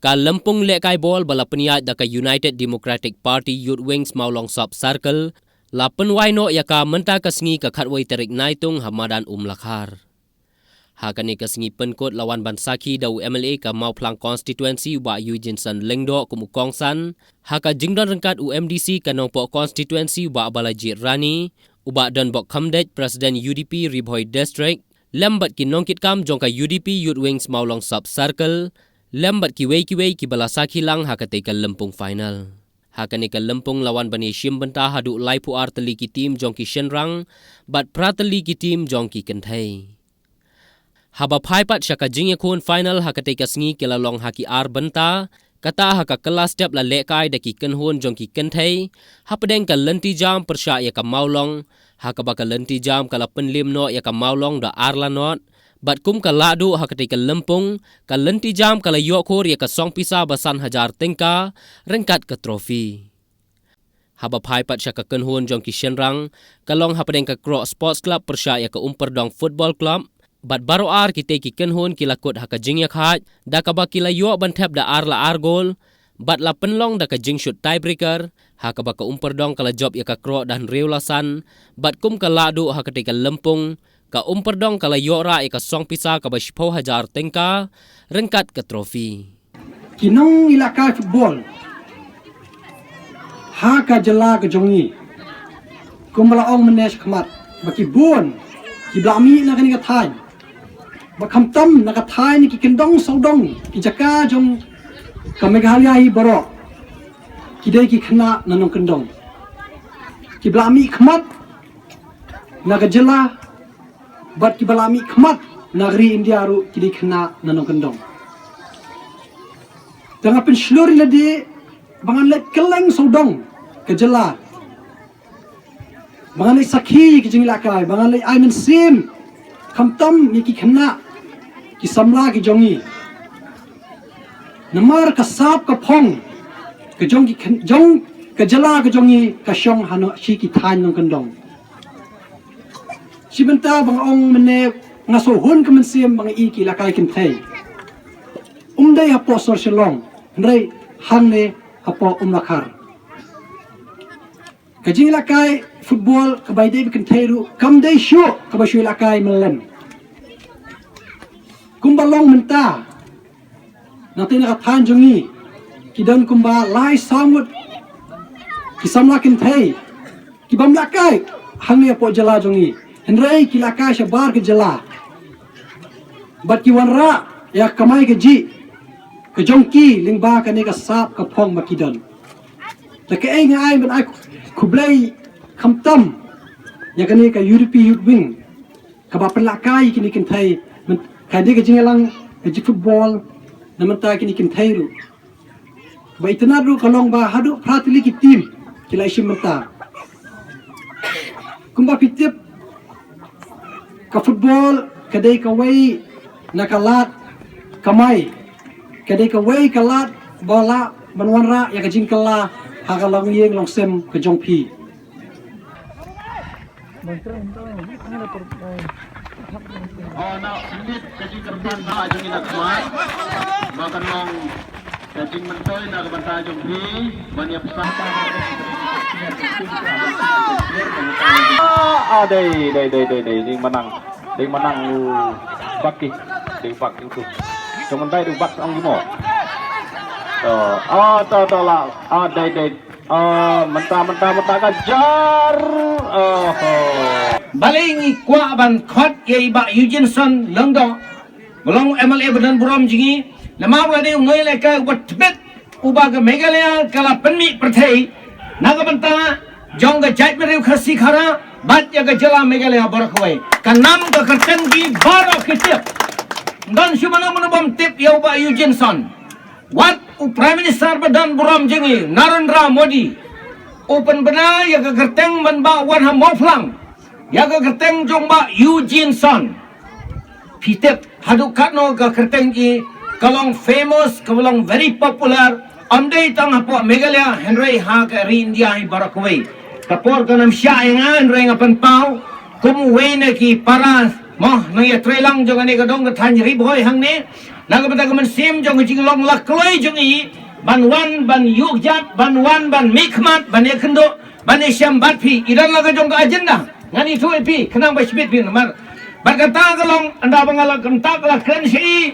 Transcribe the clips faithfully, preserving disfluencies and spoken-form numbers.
Ka lympung lehkai bol ba la pynïaid da ka United Democratic Party Youth Wings Mawlong Sub Circle la pynwai noh ïa ka mynta ka sngi ka khatwei tarik Naitung ha madan Umlakhar. Ha kane ka sngi pynkut la wan ban sakhi da u M L A ka Mawphlang Constituency u Bah Eugeneson Lyngdoh kum u kongsan, ha ka jingdon ryngkat u M D C ka Nongpoh Constituency u Bah Balajied Rani, u Bah Donbok Khymdeit, President U D P Ri Bhoi District, lem bad ki nongkitkam jong ka U D P Youth Wings Mawlong Sub Circle, lem bad kiwei kiwei kiba la sakhi lang ha katei ka lympung final. Ha kane ka lympung la wan ban ïashim bynta haduh laiphew ar tylli ki team jong ki shynrang bad phra tylli ki team jong ki kynthei. Haba phai pat sha ka jingïakhun final ha katei ka sngi ki la long ha ki ar bynta, kata ha ka kylla step la lehkai da ki kynhun jong ki kynthei hapdeng ka lynti jam pyrshah ïa ka Mawlong, ha kaba ka lynti jam ka la pynliem noh ïa ka Mawlong da ar la not, bad kum ka lahduh ha katei ka lympung, ka lynti jam ka la ïoh khur ïa ka song pisa ba san hajar tyngka ryngkat ka trophy. Haba phai pat sha ka kynhun jong ki shynrang, ka long hapdeng ka Kroh Sports Club pyrshah ïa ka Umphyrnong Football Club, bad baroh ar kitei ki kynhun ki la kut ha ka jingïakhaid, da kaba ki la ïoh ban thep da ar la ar gol, bad la pynlong da ka jingshut tiebreaker, ha kaba ka Umphyrnong ka la jop ïa ka Kroh da hynriew la san, bad kum ka lahduh ha katei ka lympung, ka Umphyrnong ka la ïoh rah ïa ka song pisa kaba shiphew hajar tyngka ryngkat ka trophy. Ki nong ïalehkai football ha ka jylla ka jong ngi, kumba la ong mynne shakhmat, ba ki bun kiba la mih na kane ka thaiñ, ba khamtam na ka thaiñ ki kyndong sawdong ki jaka jong ka Meghalaya hi baroh, ki dei ki khynnah na nongkyndong. Kiba la mih khmat na ka jylla bad kiba la mih khmat na ka ri India ruh ki dei khynnah na nongkyndong. Te nga pynshlur ïa lade ba ngan leit kylleng sawdong ka jylla, ba ngan leit sakhi ka jingïalehkai, ba ngan leit ai mynsiem khamtam ïa ki khynnah ki samla ki jong ngi. Namar ka sap ka phong ka jong ki khyn-, jong ka jylla ka jong ngi ka shong hano shi ki thaiñ nongkyndong. Shi bynta ba nga ong mynne, nga shu hun ka mynsiem ba nga i ki ïalehkai kynthei, um dei hapoh sor Shillong, hynrei hangne hapoh Umlakhar. Ka jingïalehkai football kaba ïadei bad kynthei ruh kam dei shuh kaba shu ïalehkai mynlem. Kumba long mynta, na tei na ka thaiñ jong ngi ki don kumba lai saw ngut ki samla kynthei ki bym lehkai hangne hapoh jylla jong ngi, hynrei ki lehkai shabar ka jylla bad ki wanrah ïa ka kamai kajih ka jong ki lyngba kane ka sap ka phong ba ki don. Te kaei nga ai ban ai khublei khamtam ïa kane ka U D P Youth Wing kaba pynlehkai ïa kine ki kynthei, myn-, ka dei ka jingïalang ka jingfootball na mynta kine ki kynthei ruh. Ba itynnad ruh ka long ba haduh phra tylli ki team ki la ïashim bynta. Kumba phi tip, ka football ka dei kawei na ka lad kamai, ka dei kawei ka lad ba lah ban wanrah ïa ka jingkylla ha ka longïing longsem ka jong phi. Oh, na, khyndiat ka jingkyrpad na jong ngi na khmat ba kan long ka jingmyntoi na ka bynta jong phi ban ïa pynsan. Ah, ah, dei, dei, dei, dei, dei, dei manang, dei manang u Baki, dei Baki tu. Jong mandai dei Bak ong mo. To, ah, to, to la, ah, dei, dei. Ah, mynta, mynta, mynta ka jar. Oh, oh. Balei ngi kwah ban khot ïa i Bah Eugeneson Lyngdoh ba long M L A ba don burom jong ngi, namar u la dei u nongïalehkai uba tbit uba ka Meghalaya ka la pynmih pyrthei na ka bynta jong ka jaitbynriew Khasi Khara bad ïa ka jylla Meghalaya baroh kawei. Ka nam ka kyrteng ki baroh ki tip. Don shuh mano mano bym tip ïa u Bah Eugeneson. Wat u Prime Minister ba don burom jong ngi, Narendra Modi, u pynbna ïa ka kyrteng ban ba wan ha Mawphlang ïa ka kyrteng jong Bah Eugeneson. Phi tip haduh katno ka kyrteng ki ka long famous, ka long very popular, ym dei tang hapoh Meghalaya hynrei ha ka ri India hi baroh kawei. Ka por kan ym shah ïa nga hynrei nga pynpaw kum uwei na ki para Mo, nang ïa trei lang jong kane ka dong ka thaiñ Ri Bhoi hangne. Na ka bynta ka mynsiem jong ka jinglong la kloi jong i ban wan ban ïuh jat, ban wan ban mihkhmat, ban ïa kynduh, ban ïa shem bad phi. I don la ka jong ka agenda. Ngan ïathuh ïa phi, khnang ba shibit phi namar. Bad kata ka long, ynda ba nga la kynta ka la kren sha i,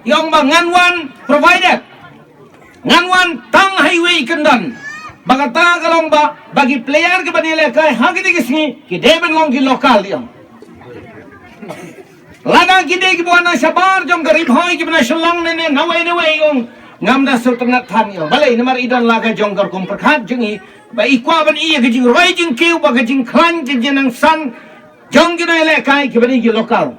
i ong ba ngan wan provided. Ngan wan tang highway kyndon. Ba kata ka long ba, ba ki player kiba dei lehkai ha kine ki sngi, ki dei ban long ki local, i ong. Lada ki dei kiba wan na shabar jong ka Ri Bhoi kiba na Shillong ne ne nawei nawei, i ong. Ngam da sngewtynnat than, i ong. Balei, namar i don la ka jong ka rukom pyrkhat jong i, ba i kwah ban ïoh ka jingroi jingkiew, ba ka jingkhlaiñ ka jingnang san jong kine lehkai kiba dei ki local.